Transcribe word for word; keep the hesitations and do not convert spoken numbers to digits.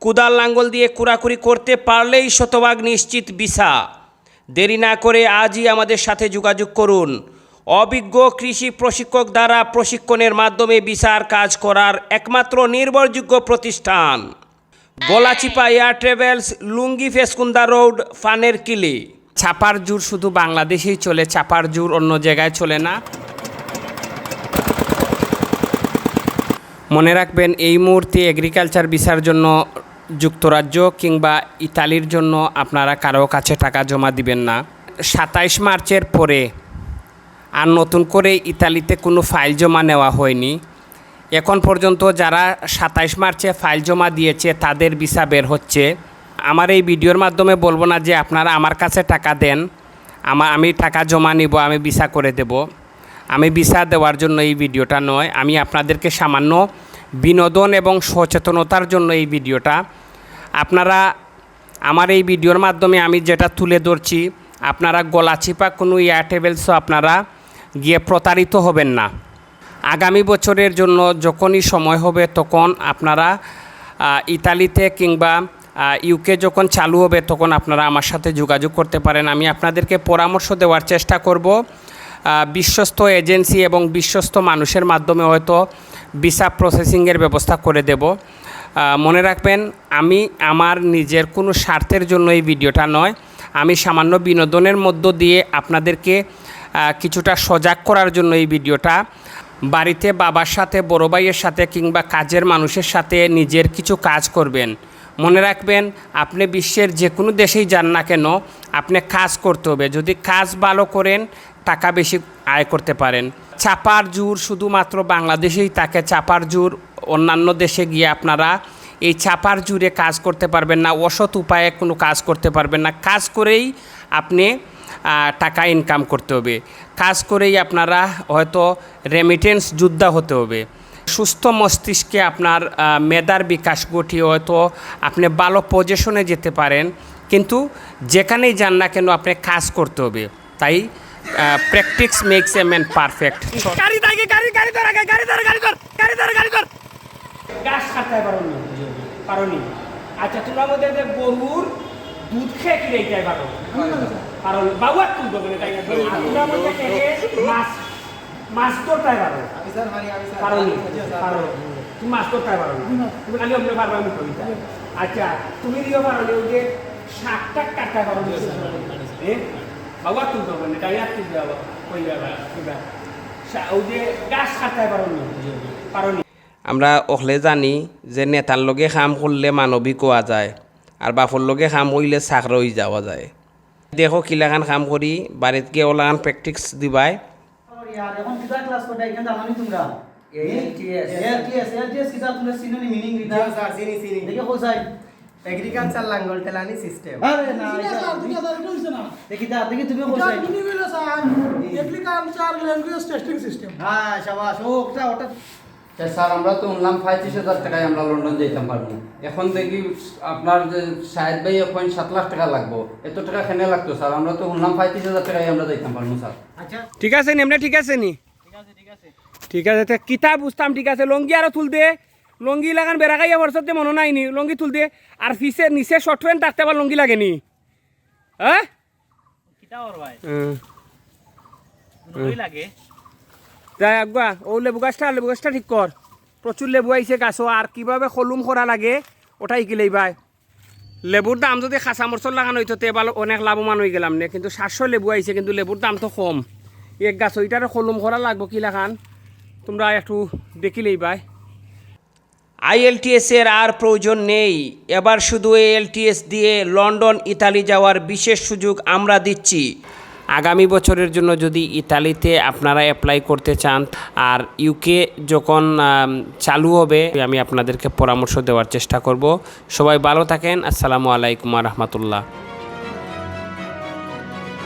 কুদাল লাঙ্গল দিয়ে কুড়াকুড়ি করতে পারলেই শতভাগ নিশ্চিত ভিসা। দেরি না করে আজই আমাদের সাথে যোগাযোগ করুন। অভিজ্ঞ কৃষি প্রশিক্ষক দ্বারা প্রশিক্ষণের মাধ্যমে ভিসার কাজ করার একমাত্র নির্ভরযোগ্য প্রতিষ্ঠান। গলাচিপা এয়ার ট্রাভেলস, লুঙ্গি ফেসকুন্দা রোড, ফানের কিলি। চাপার জুর শুধু বাংলাদেশেই চলে, চাপার জুর অন্য জায়গায় চলে না। মনে রাখবেন, এই মুহূর্তে এগ্রিকালচার ভিসার জন্য যুক্তরাজ্য কিংবা ইতালির জন্য আপনারা কারো কাছে টাকা জমা দিবেন না। সাতাইশ মার্চের পরে আর নতুন করে ইতালিতে কোনো ফাইল জমা নেওয়া হয়নি। এখন পর্যন্ত যারা সাতাইশ মার্চে ফাইল জমা দিয়েছে, তাদের ভিসা বের হচ্ছে। আমার এই ভিডিওর মাধ্যমে বলবো না যে আপনারা আমার কাছে টাকা দেন, আমা-, আমি টাকা জমা নিব, আমি ভিসা করে দেব। আমি ভিসা দেওয়ার জন্য এই ভিডিওটা নয়, আমি আপনাদেরকে সামান্য বিনোদন এবং সচেতনতার জন্য এই ভিডিওটা। আপনারা আমার এই ভিডিওর মাধ্যমে আমি যেটা তুলে ধরছি, আপনারা গলাচিপা কোনো এয়ার ট্রাভেলসও আপনারা গিয়ে প্রতারিত হবেন না। আগামী বছরের জন্য যখনই সময় হবে, তখন আপনারা, আহ, ইতালিতে কিংবা, আহ, ইউকে যখন চালু হবে, তখন আপনারা আমার সাথে যোগাযোগ করতে পারেন। আমি আপনাদেরকে পরামর্শ দেওয়ার চেষ্টা করব। আহ, বিশ্বস্ত এজেন্সি এবং বিশ্বস্ত মানুষের মাধ্যমে হয়তো ভিসা প্রসেসিংয়ের ব্যবস্থা করে দেব। আহ, মনে রাখবেন, আমি আমার নিজের কোনো স্বার্থের জন্য এই ভিডিওটা নয়, আমি সামান্য বিনোদনের মধ্য দিয়ে আপনাদেরকে, আহ, কিছুটা সজাগ করার জন্য এই ভিডিওটা। বাড়িতে বাবার সাথে, বড় ভাইয়ের সাথে কিংবা কাজের মানুষের সাথে নিজের কিছু কাজ করবেন। মনে রাখবেন, আপনি বিশ্বের যে কোনো দেশেই যান না কেন, আপনি কাজ করতে হবে। যদি কাজ ভালো করেন, টাকা বেশি আয় করতে পারেন। চাপার জুর শুধুমাত্র বাংলাদেশেই থাকে। চাপার জুর অন্যান্য দেশে গিয়ে আপনারা এই চাপার জুরে কাজ করতে পারবেন না, অসৎ উপায়ে কোনো কাজ করতে পারবেন না। কাজ করেই আপনি, আহ, টাকা ইনকাম করতে হবে। কাজ করেই আপনারা হয়তো রেমিটেন্স যোদ্ধা হতে হবে। সুস্থ মস্তিষ্কে আপনার, আহ, মেধার বিকাশ ঘটিয়ে হয়তো আপনি ভালো পজিশনে যেতে পারেন, কিন্তু যেখানেই যান না কেন, আপনি কাজ করতে হবে। তাই, আহ, practice makes a man perfect। গাড়ি ধর আগে, গাড়ি ধর, গাড়ি ধর, গাড়ি ধর, গাড়ি ধর, গাড়ি ধর। ঘাস কাটতে পারো নি? পারো নি? আচ্ছা, তোমরা মধ্যে যে গরুর দুধ খেয়ে কি রেখে পারো? পারো নি? বাবু আর তুলবো বলে তাই না? তোমরা মধ্যে কে কে মাছ, মাছ ধরতে পারো? আমি স্যার, পারি, আমি স্যার। পারো নি? জি, স্যার। পারো। তুমি মাছ ধরতে পারো নি? তুমি খালি অমনে পারবা, আমি কবিতা। আচ্ছা, তুমি দিও পারো নি, ওই যে শাক টাক কাটতে পারো নি? জি, স্যার। এ? বাবু আর তুলবো বলে, তাই আর তুলবে বাবা। কই বাবা? কিবা? শা-, ওই যে ঘাস কাটতে পারো নি? জি, জি। পারো নি? আমরা অকলে জানি যে নেতার লগে কাম করলে মানবিক হওয়া যায়, আর বাপর লগে কাম করলে চাকর অই যাওয়া যায়। দেখো কিলাখান কাম করি, বাড়িত গিয়া ওলাখান practice দিবায়। আর এখন কিতা ক্লাস করতে এখানে জানো নি তোমরা? এলটিএস। এলটিএস, এলটিএস কিতা তোমরা চিনো নি meaning কিতা? জি স্যার, চিনি, চিনি। দেখে কোথায়? এগ্রিকালচার লাঙ্গল টেলানি সিস্টেম। আরে না, দুই হাজার, এটা দুই হাজার, এটা হইছে না। দেখি দা, দেখি তুমি এটা কোথায়? Meaning হইলো sir, agriculture language testing system. হ্যাঁ, শাবাশ, ও ওটা, ওটা। তে স্যার, আমরা তো শুনলাম পঁয়ত্রিশ হাজার টাকায় আমরা লন্ডন যাইতাম পারবো। এখন দেখি আপনার যে শাহেদ ভাই এখন সাত লাখ টাকা লাগবো, এত টাকা কেনে লাগতো স্যার? আমরা তো শুনলাম পঁয়ত্রিশ হাজার টাকায় আমরা যাইতাম পারবো স্যার। আচ্ছা। ঠিক আছে নি, এমনে ঠিক আছে নি? ঠিক আছে, তে কিতা বুঝতাম, ঠিক আছে, লুঙ্গি আরো তুল দে, লুঙ্গি লাগান বেড়া খাইয়া পড়ছত যে মনো নাই নি, লুঙ্গি তুল দে, আর পিছে নিচে শর্ট প্যান্ট থাকতে আবার লুঙ্গি লাগে নি, হ্যাঁ? কিতা ওর ভাই? হুম। দুটোই লাগে। যাই আগুয়া, ও লেবু গাছটা, লেবু গাছটা ঠিক কর। প্রচুর লেবু আইছে গাছো, আর কিভাবে কলম করা লাগে ওটা হিকিলেই ভাই। লেবুর দাম যদি কাঁচা মরচর লাখান হইতো তে ভালো, অনেক লাভবান হয়ে গেলাম নে, কিন্তু সাতশো লেবু আইছে, কিন্তু লেবুর দাম তো কম। এক গাছ ওইটারে কলম করা লাগবো কি লাখান, তোমরা একটু দেখিলেই ভাই। আইএলটিএস এর আর প্রয়োজন নেই। এবার শুধু এএলটিএস দিয়ে লন্ডন, ইতালি যাওয়ার বিশেষ সুযোগ আমরা দিচ্ছি। আগামী বছরের জন্য যদি ইতালিতে আপনারা অ্যাপ্লাই করতে চান, আর ইউকে যখন, আম, চালু হবে, আমি আপনাদেরকে পরামর্শ দেওয়ার চেষ্টা করব। সবাই ভালো থাকেন। আসসালামু আলাইকুম ওয়া রাহমাতুল্লাহ।